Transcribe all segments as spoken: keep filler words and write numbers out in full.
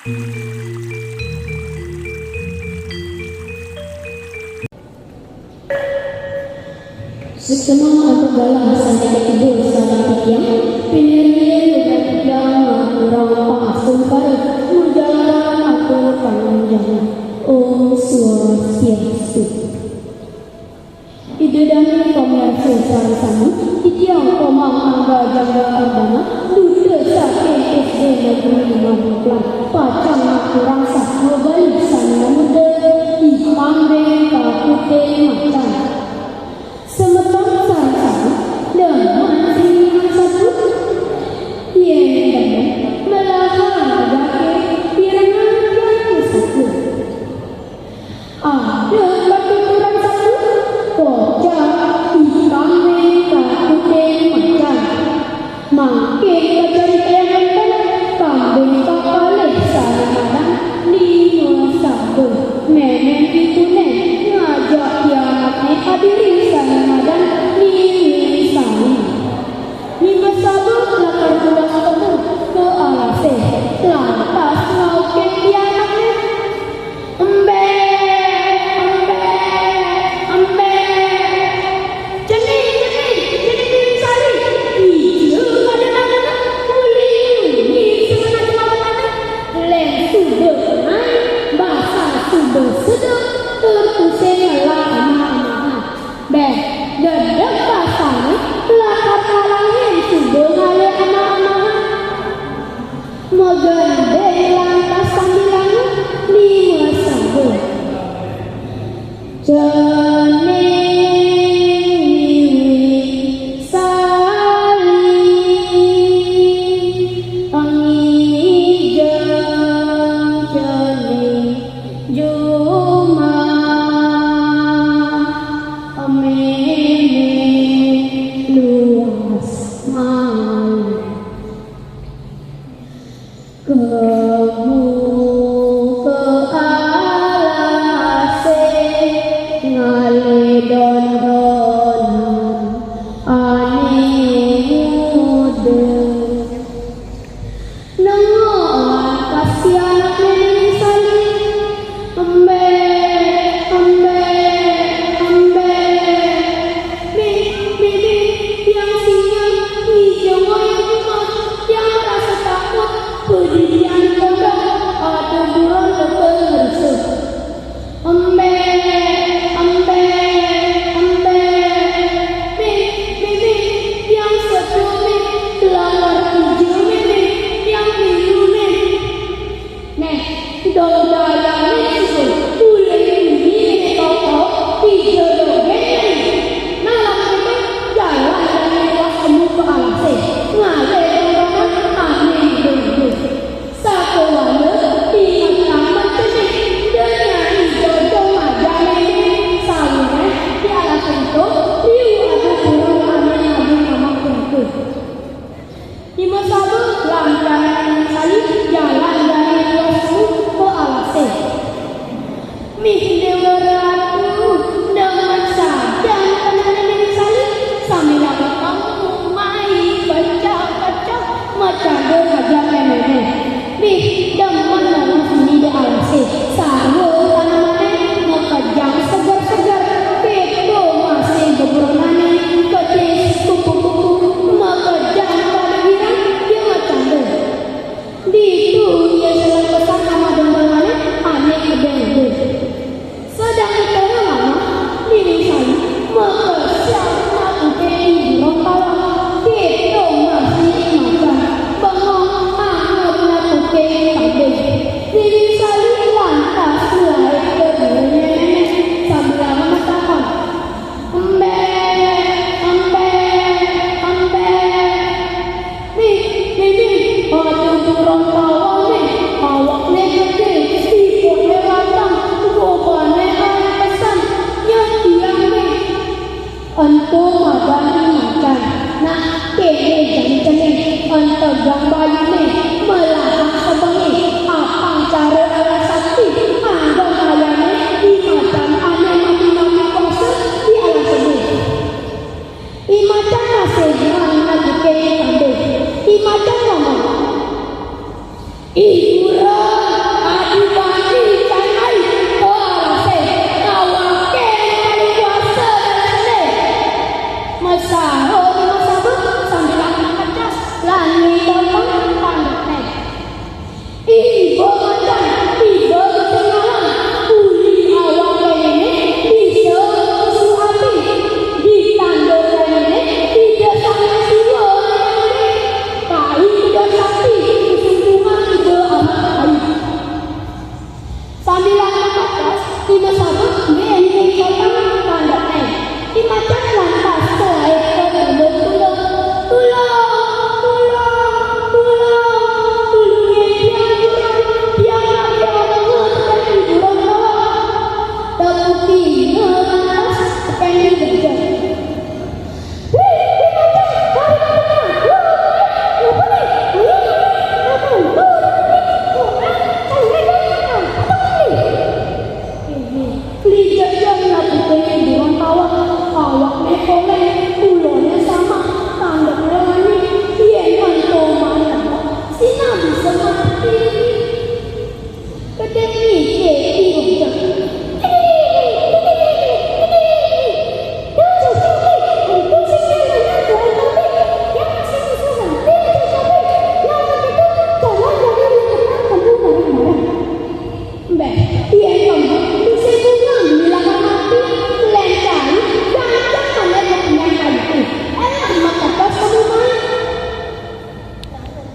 Suksma antuk galah sané katibur sareng titiang, pinirengin lugan titiang ngaturang pangastungkara, majalaran atur panganjana. Om Swastiastu. Ida dané pamiarsa sareng sami, titiang Komang Angga Jangga Ardana, duta saking S D Negeri Lima Bungklan, pacang ngaturang sastra Bali sané mamurda I Kambing Kaputing Macan. Semeton sareng sami, demen sing ngiring sastra? Yén demen, melahang ajaka pirengang titiang sastra. Ada katuturan sastra, kocap I Kambing Kaputing Macan. Mangkin kacaritayang wénten kambing kakalih sané madan Ni Masaba. Mémé ibuné ngajak pianakné adiri sané madan Ni Misali. Ni Masaba lakar tulas temu ka alasé, lantas ngaukin pianakné. Embéh, embéh, embéh. Cening, cening, cening Ni Misali. Ija pada nangkep, uli, uli, sebenarnya apa tadi? Lén suba naik, basang suba sedeng, tur tusing ngelak amah-amahan. Béh, gedeg basané, lakar ngalahin suba ngalih amah-amahan. Magending lantas sambilanga Ni Masaba. Cening Ni Misali, pangijeng cening jumah, mémé luas malih. Kemu ka alasé ngalih don-donan ané muda. Nengok kasihan ané Ni Misali. Embéh, embéh, embéh. Mih, mih, mih, tiang singa, ngijeng wayah Jumat, tiang rasa takut, padidian pondok, ada buron teka ngersa. Embéh, embéh, embéh. Mih, mih, mih, tiang seduh, mih, langgar kija, mih, mih, tiang milu, mih. Néh, dong dayané suba, ulih bumi né tau-tau, dija dogén né. Nah, lak kéto, jalan dané luas temu ka alasé, ngalih dong-dongan ané muda-muda. Sakéwala ingetang mén cening, da nyai dodong ajané, sawiréh di alasé ento, liu ada buron ané ngadu ngamah piatu. Ni Masaba lantaran Ni Misali jalan dané luas temu ka alasé. Iba macan, iba ketinggalan, uli awak kaya ngene bisa ngusung api. Ditanda kaya ngene, Ida Sang Hyang Siwa nang nganti. Kai Ida Sakti ngusung Tuhan iba amat kai. Sambilan nang bakas, Ni Masaba nggih ningkatang tandane. Ni Macan lantas kelahir ka tulung-tulung. "Tulung, tulung, tulung, tulunge tiang, tiang, tiang kabeh ana teken ing Buron Tawah." Tepukina lantas teken Ni Gajah. "Wih, Ni Macan, lari kabeh, tiang. Wah, wah, wah, ngapa ni? Ayo, ayo, ayo, ayo, ayo, ayo, ayo, ayo, ayo, ayo, ayo, ayo, ayo." Kli Gajah nyabuke ing Buron Tawah, awakne poleng, ulone samak, tandekne langi, yen mantu manah, sinah bisa mati. Gedhe nike Kli Gajah. Mbeh, yen lembut, isih bunga dilakan mati, len cai, gancang maneh kenyang kayu. Elah makata semu main.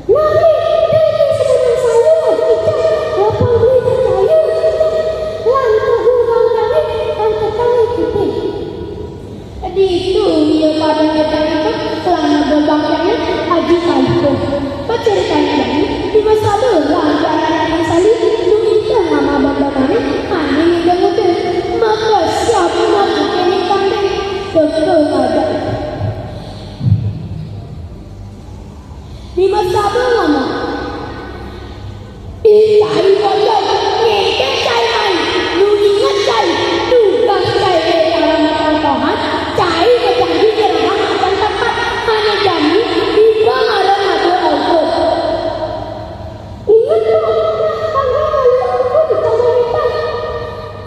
Nabi, dadi sebenang sayu, ijak, lapang duit kayu, ijak, lan tuhu kang kawin, kang kekal ikuti. Ditu iya padang ketan-ketan lan ngebul bangkene aji kalipun. Paceritane jani, Ni Masaba lan pianane Kang Sali, nu inten nama bambanane, ane ngideng-ngudeng. Maka siap mabukene kandeng. Teka ngajak. Ni Masaba ngomong, "Ih, cai bojong, ngenten cai mai, nu inget cai, tugas cai ring kala mapan tohan, cai bejanji nyerahang macan tempat, mane jani, iba ngarep ngatur aukur." Inget, Pok, tanggal ngalu aku di Kalimantan.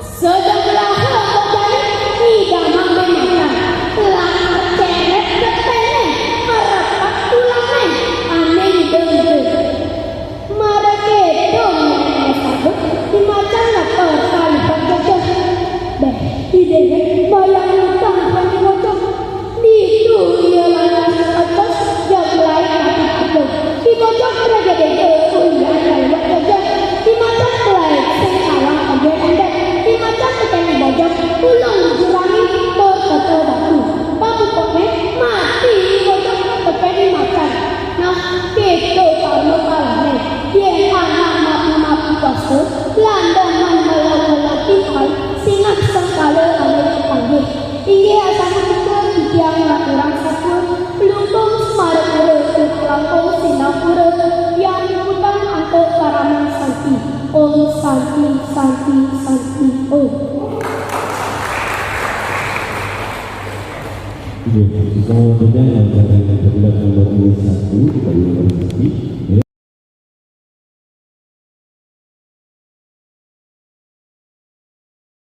Sedeng belaha kok jani ngidamang bemakan. Lakar ceret getene, ngerepak tulangane, ane ngideng-ngideng. Marake dong, sabut, Ni Macan lapar kali bang cocok. Beh, idene bayang utang bang cocok. Ditu iya lantas atos, jag lain ati atos. Ni Bojog pragede kuliah kaliwat Bojog. Ni Macan lain sing kalah age endek. Ni Macan tekeni Bojog, ulung jurangi tur tata batu. Pamuputne mati Ni Bojog tekeni Macan. Nah, keto karma kalahne. Yen anak mati-mati kuasa, landangan melaku-laku hal, sinah sengkala ane kepanggih. Inggih asapunika titiang ngaturang satua, lumbung Semarapura, langkung Singapura, tiang puputang antuk paraman santi. Om Santi, Santi, Santi, Om. Inggih, kita sudah melaksanakan pembukaan nomor urut satu, kita urut satu.